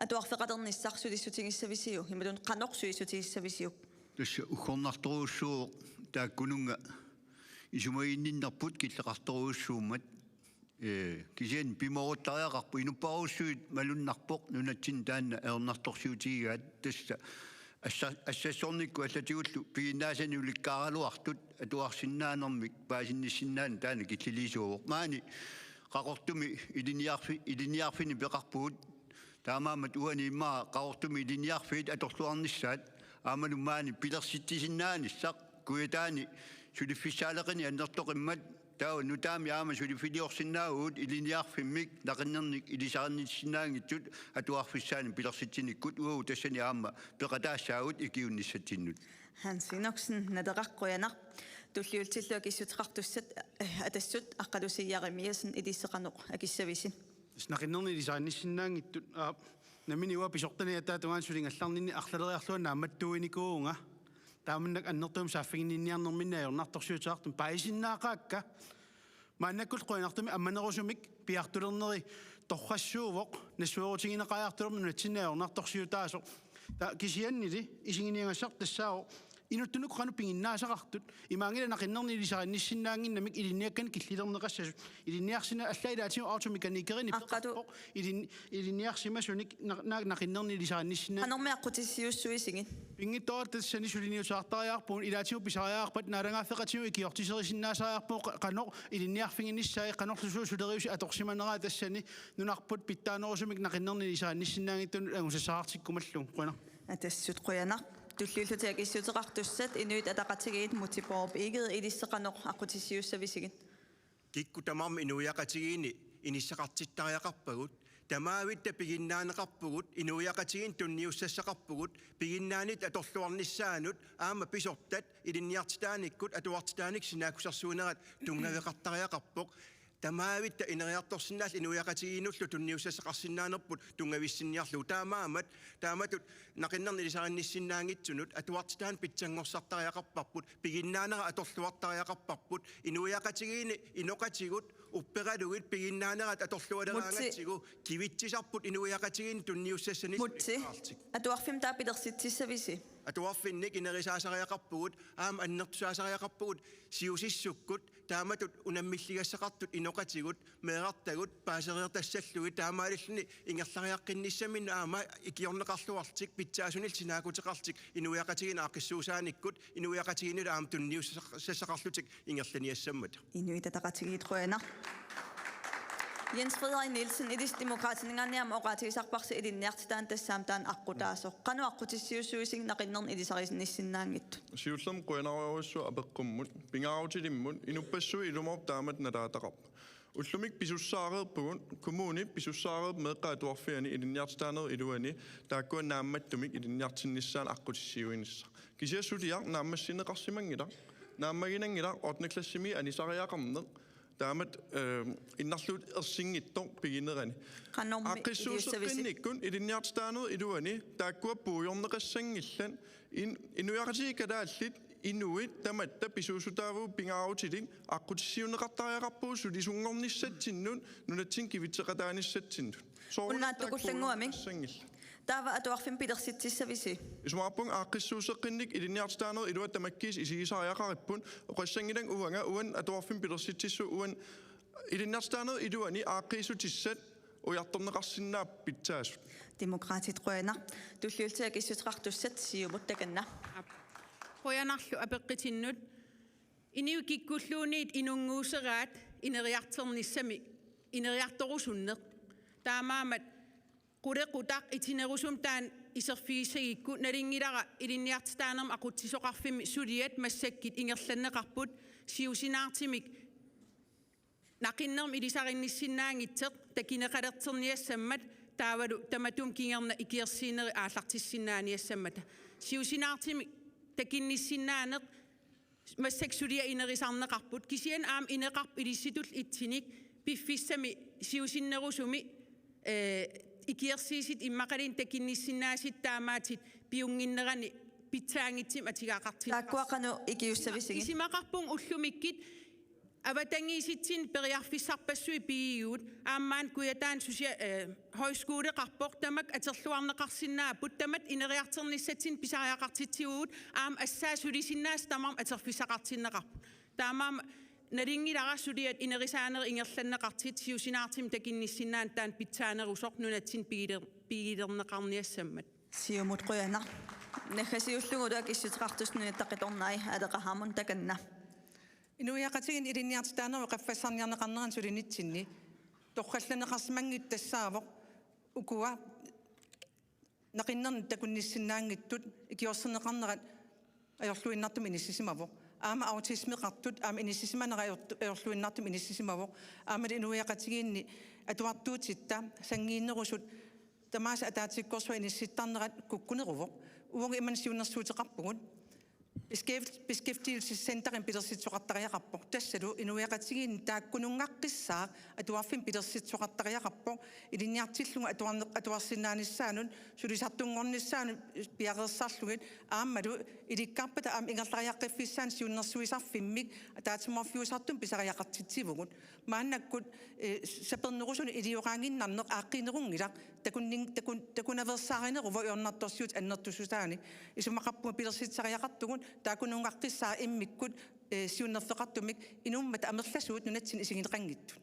atuarfeqalernissaq sulissutigissavisiuk, imaluunniit qanoq sulissutigissavisiuk? Tassa uggornartorujussuuvoq taakkununnga isumaginninnerput killeqartorujussuummat. Ee, kisianni pimooruttariaqarpoq, inuppassuit malunnarpoq nunatsinni taanna ajornartorsiutigigaat, tassa assa-, assassornikkut allatigullu piginnaasanik ulikkaaraluartut atuarsinnaanermik paasinnissinnaaneq taanna killiliisuuvoq. Maani Qaqortumi ilinniarfi-, ilinniarfinni peqarpugut Taamaammat uani immaqa Qaqortumi ilinniarfiit atorluarnissaat aammalu maani pilersitsisinnaanissaq Kujataani suliffissaaleqineq annertoqimmat, taava nutaamik aamma suliffiliorsinnaavugut ilinniarfimmik naqinnernik ilisarinissinnaanngitsut atuarfissaanut pilersitsinikkut, uagut tassani aamma peqataassaagut ikiuinnissatsinnut. Hans Enoksen, Naleraq, qujanaq. Tulliullutillu akissuteqartussat, eh, Atassut Aqqalusi Jeremiassen, ilissi qanoq akissavisi? Tassa naqinnernik ilisarinissinnaanngitsut, aa, nammineq uanga pisortani ataata tungaanut suli ingerlanninni arlaleriarlunga naammattuinikuuvunga. Taamannak annertuumik saaffiginninniarnerminni ajornartorsiuteqartumik paasinnaaqaakka. Maannakkut qujanartumik ammanerusumik piartulernerit torrassuuvoq, nassuerutigineqariartulermat nunatsinni ajornartorsiutaasoq. Taava kisiannili isiginiagassaq tassaavoq inuttut uku qanoq piginnaasaqartut. Imaanngilaq naqinnernik ilisarinissinnaannginnamik ilinniakkanik killilerneqassasut. Ilinniarsinnaaneq allaat ilaatigut automekanikerinik Aqqalu- peqarpoq. Ilin-, ilinniarsimasunik na-, na-, naqinnernik ilisarinissinnaanngitsut. Qanormi aqqutissiuussuisigit? Pinngitsoorata tassani suliniuteqartariaqarpugut, ilaatigut pisariaqarpat naalagaaffeqatigut ikiortiserisinnaasariaqarpugut qa-, qanoq ilinniarfiginissaat, qanorlu suut suleriaaseq atorsimaneraat tassani nunarput pitsaanerusumik naqinnernik ilisarinissinnaanngitsunut angusassaqartikkumallugu. Qujanaq. Atassut qujanaq. Tulliullutik akissuteqartussat, Inuit Ataqatigiit, Múte Bourup Egede, ilissi qanoq aqqutissiuussavisigit? Kikkut tamarmik inuiaqatigiinni inissaqartittariaqarpagut, tamaavitta piginnaaneqarpugut, inuiaqatigiinnut tunniussassaqarpugut, piginnaanitta atorluarnissaannut aamma pisortat ilinniartitaanikkut atuartitaanikkut sinaakkusersuinerat tunngaveqartariaqarpoq. Tamaavitta ineriartorsinnaalluta inuiaqatigiinnullu tunniussassaqarsinnaanerput tunngavissinniarlugu. Taamaammat taamatut naqinnernik ilisarinissinnaanngitsunut atuartitaaneq pitsanngorsartariaqarparput, piginnaanera atorluartariaqarparput, inuiaqatigiinni inoqatigut upperalugit piginnaanerat atorlualeraangatsigu Múte. Kivitsisarput inuiaqatigiinnut tunniussassanik Múte. Atuarfimmi taava pilersitsissavisi? Atuarfinnik ineriartortariaqarpugut, aamma annertusaasariaqarpugut siusissukkut, taamatut unammilligassaqartut inoqatigut, meerartagut paasereertassallugit, taamaalilluni ingerlariaqqinnissaminnut aamma ikiorneqarluarlutik, pitsaasunillu sinaakkuteqarlutik inuiaqatigiinni aaqqissuussaanikkut, inuiaqatigiinnullu aamma tunniussassaqarlutik ingerlaniassammata. Inuit Ataqatigiit, qujanaq. Jens Frederik Nielsen, ilissi Demokraatininngaanniit aamma oqaatigisarparsi ilinniartitaaneq, tassaammat taanna aqqutaasoq. Qanoq aqqutissiuussuisigit naqinnernik ilisarinissinnaanngitsut? Siullermik qujanarujussuaq apeqqummut, pingaarutilimmut, inuppassuit ilumoorput taamatut nalaataqarput. Ullumikkut pisussaareerpugut, kommuni pisussaareerpoq meeqqat atuarfianni ilinniartitaanerup iluani taakkua naammattumik ilinniartinnissaannut aqqutissiuinissaq. Kisianni suliaq naammassineqarsimanngilaq, naammaginanngilaq ottende klassimi anisariaqarneq. Taamatut, eh, innarluunniit ersinngitsoq piginerani. Qanormi iliussavisi? Aaqqissuusseqqinnikkut ilinniartitaanerup iluani taakkua puigorneqassanngillat, in-, inuiaqatigiit kalaallit inuit tamatta pisuussutaavugut pingaarutilik aqqutissiuunneqartariaqarpugut sulisunngornissatsinnut, nunatsinni kivitseqataanissatsinnut. Soorunami taakku puigorneqassanngillat. Ullaattut kullannguamik. Taava atuarfimmi pilersitsissavisi? Isumaqarpunga aaqqissuusseqqinnik ilinniartitaanerup iluani tamakkiisumik isigisariaqaripput, oqassanngilanga uanga uani atuarfimmi pilersitsissuugut, uani ilinniartitaanerup iluani aaqqiissutissat ujartorneqarsinnaapput pitsaasut. Demokraatit, qujanaq. Tulliullutik akissuteqartussat, Siumut takanna. Aap. Qujanarlu apeqqutinnut. Inuit kikkulluunniit inunnguuseraat ineriartornissamik, ineriartorusunneq. Taamaammat qulequtaq itinerusumik taanna iserfigissagukku nalunngilara ilinniartitaanermut aqutsisoqarfimmi suliat massakkut ingerlanneqarput, siusinaartumik naqinnermik ilisarinissinnaanngitsoq takuneqalertorniassammat taavalu tamatuma kingorna ikiorsiinerit aallartissinnaaniassammata. Siusinaartumik takunnissinnaaneq massakkut suliaq inerisarneqarput, kisianni aamma ineqarpoq ilissitullu itsinnut piffissami siusinnerusumi, eh, ikiorsiissutit immaqaluunniit takunnissinnaasutit taamaattut piunnginnerani pitsaanngitsumik atugaqartinneqarsinnaasoq. Taakkua qanoq ikiussavisigit? Isumaqarpunga ullumikkut avatangiisitsinni periarfissarpassuit pigigigut, aamma maani Kujataani sosia-, eh, højskoleqarpoq, tamakku atorluarneqarsinnaapput, tamatta ineriartornissatsinnut pisariaqartitsivugut, aamma assaat sulisinnaasut tamarmik atorfissaqartinneqarput. Taamaammat nalunngilara suliat inerisaanerit ingerlanneqartut, siusinaartumik takunnissinnaaneq taanna pitsaanerusoq nunatsinni pigiler-, pigilerneqarniassammat. Siumut qujanaq. Naggasiullugulu akissuteqartussat Nunatta Qitornai, Aleqa Hammond takanna. Inuiaqatigiinni ilinniartitaanerup qaffassarniarneqarnerani sulinitsinni torrallanneqarsimanngitsoq tassaavoq ukua naqinnernik takunnissinnaanngitsut ikiorserneqarnerat ajorluinnartumik inissisimavoq. Aamma autismeqartut aamma inissisimanera ajortu-, ajorluinnartumik inissisimavoq. Aammalu inuiaqatigiinni atuartuutitta sanngiinnerusut tamaasa ataatsikkorsuaq inissittarnerat kukkuneruvoq. Uagut imannak siunnersuuteqarpugut. Beskæft-, beskæftigelsescenterimik pilersitsisoqartariaqarpoq. Tassalu inuiaqatigiinni taakkununngaqqissaaq atuarfimmi pilersitsisoqartariaqarpoq. Ilinniartillugu atuarne-, atuarsinnaanissaanut, sulisartunngornissaanut piareersarlugit aammalu ilikkarpata aamma ingerlariaqqiffissaanut siunnersuisarfimmik ataatsimoorfiusartumik pisariaqartitsivugut. Maannakkut, eh, sapernerusunut ilioraannginnarneq aaqqiinerunngilaq, takunnin-, takun-, takunaveersaarineruvoq ajornartorsiutit annertussutaanni. Isumaqarpunga pilersitsisariaqartugut taakkununngaqqissaaq immikkut, eh, siunnerfeqartumik inummata amerlasuut nunatsinni isigineqanngitsut.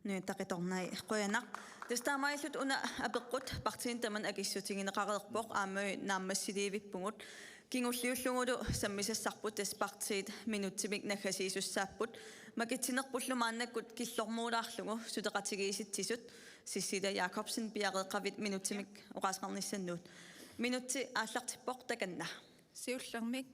Nunatta Qitornai, qujanaq. Tassa taamaalilluta una apeqqut partiinit tamanit akissutigineqareerpoq aamma naammassiliivippugut. Kingulliullugulu sammisassarput tassa partiit minutsimik naggasiisussaapput. Makitsinerpullu maannakkut killormuulaarlugu suleqatigiissitsisut. Cecilia Jacobsen, piareeqqavit minutsimik oqaaseqarnissannuut. Minutsi aallartippoq, takanna. Siullermik.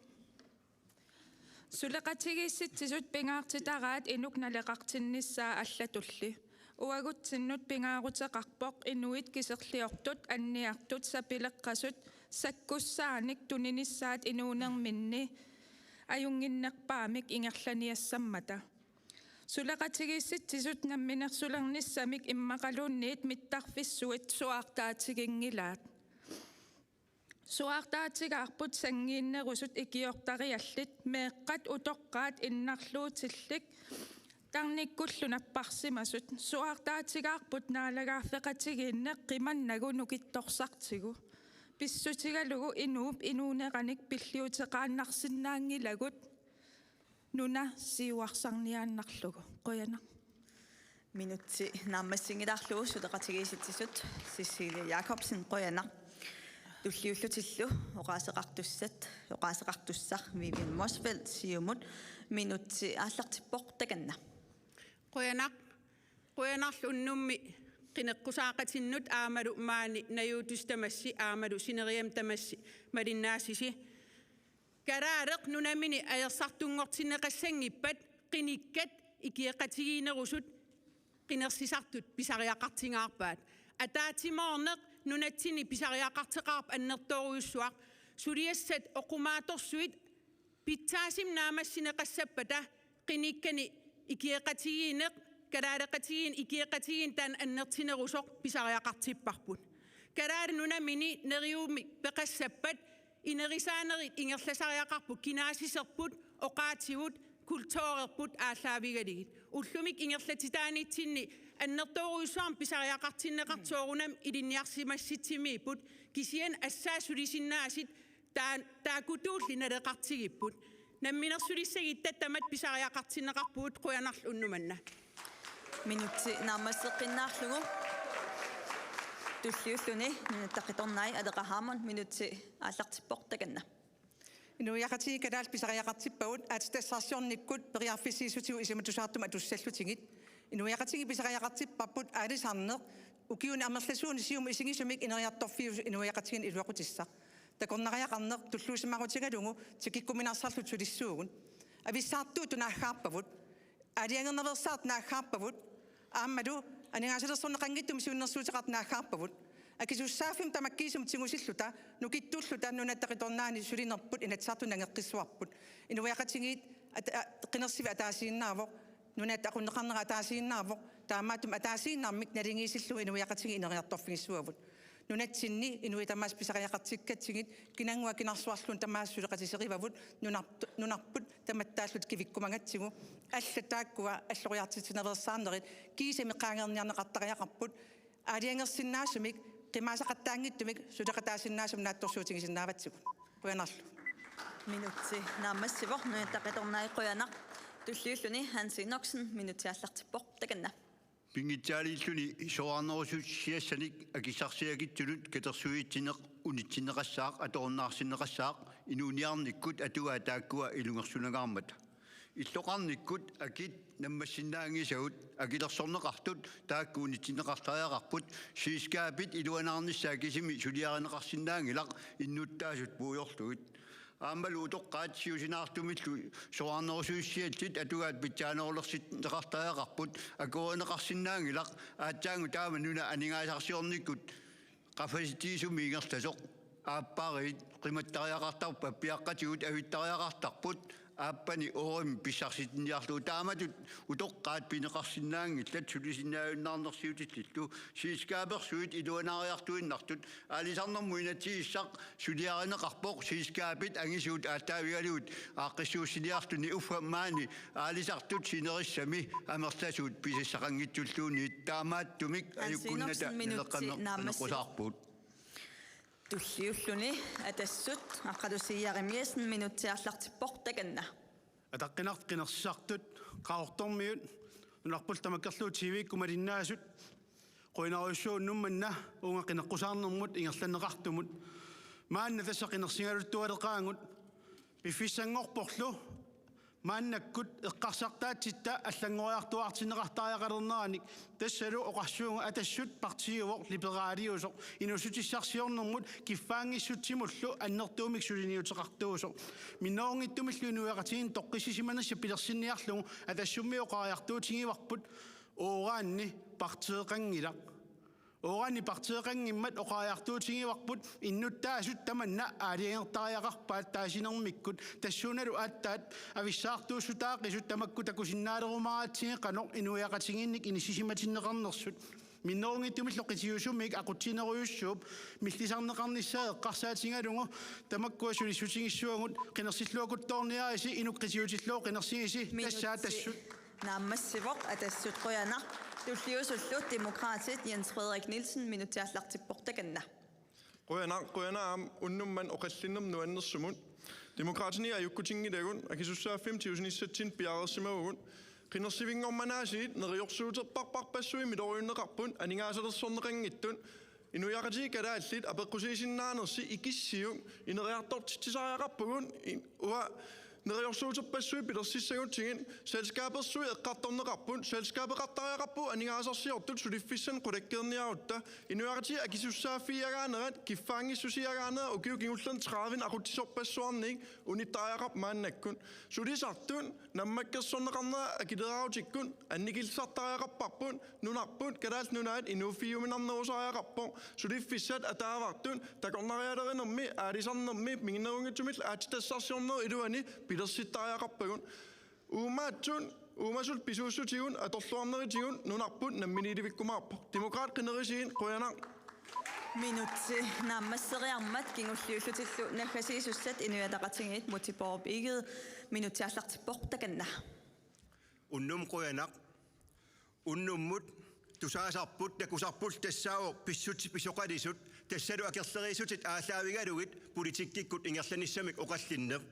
Suleqatigiissitsisut pingaartitaraat inuk naleqartinnissaa allatulli. Uagutsinnut pingaaruteqarpoq inuit kiserliortut, anniartut, sapileqqasut sakkussaanik tuninissaat inuunerminni ajunnginnerpaamik ingerlaniassammata. Suleqatigiissitsisut namminersulernissamik immaqaluunniit mittarfissuit suaartaatiginngilaat. Suaartaatigaarput sanngiinnerusut ikiortariallit, meeqqat utoqqaat innarluutillit tarnikkullu napparsimasut. Suaartaatigaarput naalagaafeqatigiinneq qimannagu nukittorsartigu. Pissutigalugu inuup inuuneranik pilliuteqaannarsinnaanngilagut nuna siuarsarniaannarlugu. Qujanaq. Minutsi naammassinngilaarlugu suleqatigiissitsisut, Cecilia Jacobsen, qujanaq. Tulliullutillu oqaaseqartussat, oqaaseqartussaq Vivian Motzfeldt, Siumut, minutsi aallartippoq, takanna. Qujanaq, qujanarlu unnummi qineqqusaaqatinnut aammalu maani najuuttussat tamassi aammalu sineriammi tamassi malinnaassisi. Kalaaleq nunamini ajorsartunngortinneqassanngippat qinikkat ikioqatigiinnerusut qinersisartut pisariaqartingaarpaat. Ataatsimoorneq nunatsinni pisariaqarteqarpoq annertoorujussuaq. Suliassat oqqumaatsorsuit pitsaasumik naammassineqassappata qinikkani ikioqatigiinneq, kalaaleqatigiinneq, ikioqatigiinneq taanna annertunerusoq pisariaqartipparput. Kalaallit nunamini neriuumik peqassappat inerisaanerit ingerlasariaqarput, kinaassuserput, oqaatsivut, kulturerput aallaavigalugit. Ullumikkut ingerlatitaanitsinni annertoorujussuarmik pisariaqartinneqartoq soorunami ilinniarsimassutsimmiipput, kisianni assaat sulisinnaasut taan-, taakkutuulli naleqartigipput. Namminersulissagitta tamatta pisariaqartinneqarpugut, qujanarlu unnuk manna. Minutsi naammasseqqinnaarlugu. Tulliulluni Nunatta Qitornai, Aleqa Hammond, minutsi aallartippoq, takanna. Inuiaqatigiit kalaallit pisariaqartippagut aatsitassarsiornikkut periarfissiissutigut isumatusaartumik atussallutigit. Inuiaqatigiit pisariaqartipparput aalisarneq ukiuni amerlasuuni siumut isigisumik ineriartorfiusut inuiaqatigiinni iluaqutissaq. Takornariaqarneq tulluusimaarutigalugu tikikkuminarsarluta sulissuugut. Avissaartuutut naaggaarpavut. Aalajangernaveersaartut naaggaarpavut. Aammalu aningaasalersorneqanngitsumik siunnersuuteqartut naaggaarpavut. Akisussaaffimmut tamakkiisumik tigusilluta, nukittulluta Nunatta Qitornaani sulinerput Inatsisartuni nangeqqissuarput. Inuiaqatigiit at-, a-, qinersivik ataasiinnaavoq, nunatta aqunneqarnera ataasiinnaavoq, taamaattumik ataasiinnarmik naligiissillugu inuiaqatigiit ineriartorfigissuavut. Nunatsinni inuit tamaasa pisariaqartikkatsigit, kinannguaq kinarsuarluunniit tamaasa suleqatiserivavut, nunar-, nunarput tamattaalluta kivikkumagatsigu, allat taakkua alloriartitsinaveersaarnerit kiisami qaangerniarneqartariaqarput, aalajangersinnaasumik, qimaasaqattaanngitsumik suleqataasinnaasumik naatsorsuutigisinnaavatsigut. Qujanarlu. Minutsi naammassivoq, Nunatta Qitornai, qujanaq. Tulliulluni Hans Enoksen, minutsi aallartippoq, takanna. Pinngitsaaliilluni soraarnerusussiassanik akissarsiakitsunut katersuitsineq unitsinneqassaaq, atorunnaarsinneqassaaq, inuuniarnikkut atugaat taakkua ilungersunangaarmata. Illoqarnikkut akit nammassinnaanngisagut akilersorneqartut taakku unitsinneqartariaqarput, selskabit iluanaarnissaa kisimi suliarineqarsinnaanngilaq innuttaasut puigorlugit. Aammalu utoqqaat siusinaartumillu soraarnerusussiallit atugaat pitsaanerulersinneqartariaqarput akuerineqarsinnaanngilaq, aatsaannguaq taama nuna aningaasarsiornikkut qaffasitigisumik ingerlasoq. Aappariit qimattariaqartarput, pappiaqqatigut avittariaqartarput, aappani uurimi pissarsitinniarlugu. Taamatut utoqqaat pineqarsinnaanngillat sulisinnaajunnaarnersiutillillu. Selskabersuit iluanaariartuinnartut, aalisarnermut inatsisissaq suliarineqarpoq selskabit angisuut aallaavigalugit aaqqissuussiniarluni. Uffa maani aalisartut sinerissami amerlasuut pisassaqanngitsulluunniit. Taamaattumik Hans ajukunnata Enoksen, minutsi naleqqanner-, naammassivoq. Aneqqusaarpugut. Tulliulluni Atassut Aqqalusiaq Jeremiassen, minutsi aallartippoq, takanna. Ataqqinartut qinersisartut, Qaqortormiut, nunarpullu tamakkerlugu T V-kkut malinnaasut, qujanarujussuaq unnuk manna uunga qineqqusaarnermut ingerlanneqartumut. Maanna tassa qinersigaluttualeqaagut, piffissanngorporlu maannakkut eqqarsartaatsitta allanngoriartuaartinneqartariaqalerneranik. Tassalu oqarsuugut Atassut partiiuvoq liberaliusoq, inuussutissarsiornermut kiffaanngissusimullu annertuumik suliniuteqartuusoq. Minnerunngitsumillu inuiaqatigiinni toqqissisimanissaq pilersinniarlugu Atassummi oqariartuutigivarput: Uranni partiiqanngilaq. Uranni partiiqanngimmat oqariartuutigivarput innuttaasut tamanna aalajangertariaqarpaat taasinermikkut, tassuunalu aatsaat avissaartuussutaaqisut tamakku takusinnaalerumaaratsigu qanoq inuiaqatigiinnik inissisimatinneqarnersut. Minnerunngitsumillu qitiusumik aqutsinerujussuup millisarneqarnissaa eqqarsaatigalugu tamakkua sulissutigissuagut. Qinersilluakutsoorniarisi, inuk qitiutillugu qinersigisi. Minutsi. Tassaat Atassut. Naammassivoq Atassut, qujanaq. Tulliusullu Demokraatit, Jens Frederik Nielsen, minutsi aallartippoq, takanna. Qujanaq, qujanaq aamma unnuk manna oqallinnermut nuannersumut. Demokraatini ajukkutinngilagut, akisussaaffimmik tigusinissatsinnik piareersimavugut. Qinersivinngormat aasiit neriorsuuterpassuit miloriunneqarput aningaasalersorneqanngitsut. Inuiaqatigiit kalaallit apeqqusiisinnaanersut ikissiuk ineriartortitsisariaqarpugut. In-, uanga neriorsuuterpassuit pilersissagutsigit selskabersuit eqqartorneqarput, selskabeqartariaqarpugut aningaasarsiortut suliffissanik qulakkeerniarutta. Inuiaqatigiit akisussaaffigiagaanerat, kiffaanngissusiagaanerat ukiut kingullerni tredive aqutsisorpassuarnik unittariaqarpoq maannakkut. Sulisartut nammakkersorneqarnerat akileraarutikkut annikillisartariaqarparput, nunarput, Kalaallit Nunaat inuuffigiuminarnerusariaqarpoq. Suliffissat ataavartut takornarialerinermi, aalisarnermi, minnerunngitsumillu aatsitassarsiornerup iluani pilersittariaqarpagut. Uumaatsut, uumasut pisuussutigut atorluarnerisigut nunarput namminiilivikkumaarpoq. Demokraatit qinerisiit, qujanaq. Minutsi naammasseriarmat kingulliullutillu naggasiisussat Inuit Ataqatigiit, Múte Bourup Egede, minutsi aallartippoq, takanna. Unnuk qujanaq. Unnummut tusaasarput, takusarpullu tassaavoq pissutsit pisoqalisut, tassalu akerleriissutit aallaavigalugit politikkikkut ingerlanissamik oqallinneq.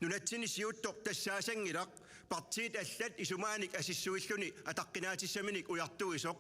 Nunatsinni siuttoq tassaasanngilaq, partiit allat isumaanik asissuilluni ataqqinaatissaminik ujartuisoq.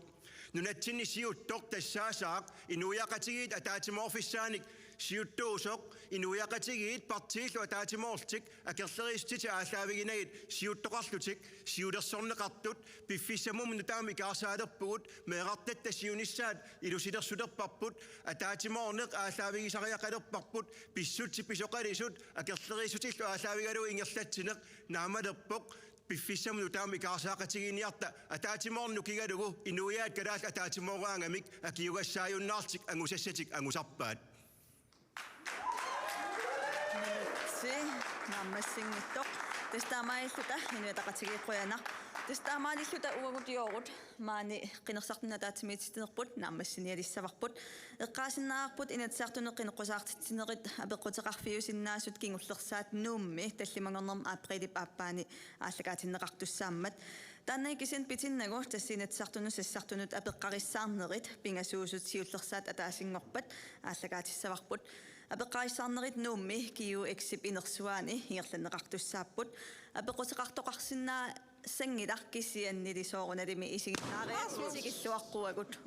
Nunatsinni siuttoq tassaasaaq inuiaqatigiit ataatsimoorfissaannik siuttuusoq, inuiaqatigiit partiillu ataatsimoorlutik akerleriissutit aallaaviginagit siuttoqarlutik. Siulersorneqartut piffissamut nutaamut ikaarsaalerpugut, meerartatta siunissaat ilusilersulerparput, ataatsimoorneq aallaavigisariaqalerparput, pissutsit pisoqalisut akerleriissutillu aallaavigalugu ingerlatsineq, naammalerpoq piffissamut nutaamut ikaarsaaqatigiinniarta. Ataatsimoorneq nukigalugu inuiaat kalaallit ataatsimooraangamik akiugassaajunnaarlutik angusassatik angusarpaat. Minutsi naammassinngitsoq. Tassa taamaalilluta Inuit Ataqatigiit, qujanaq. Tassa taamaalilluta uagut joorut maani qinersisartunut ataatsimiititsinerput naammassinialissavarput. Eqqaasinnaavarput Inatsisartunut qineqqusaartitsinerit apeqquteqarfiusinnaasut kingullersaat Nuummi tallimanngornermi apriilip aappaani aallakaatinneqartussaammat. Taanna kisianni pitinnagu tassa Inatsisartunut sassartunut apeqqarissaarnerit pingasuusut siullersaat ataasinngorpat aallakaatissavarput. Apeqqarissaarnerit Nuummi G U X-ip inersuaani ingerlanneqartussaapput. Apeqquteqartoqarsinnaassanngilaq, kisiannili soorunalimi isiginnaariarsi tikilluaqquagut.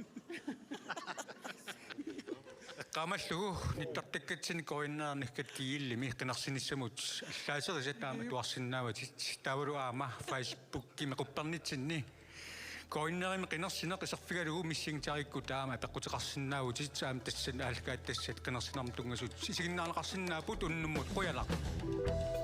Qaamallugu nittartakkatsinni KNR.gl-imi qinersinissamut allaaserisat aamma atuarsinnaavatit. Taavalu aamma Facebookimi quppernitsinni KNR.gl-imi qinersineq iserfigalugu missingitarikkut aamma apeqquteqarsinnaavutit. Aamma tassani aallakaatitassat qinersinermut tunngasut isiginnaarneqarsinnaapput. Unnummut qujanaq.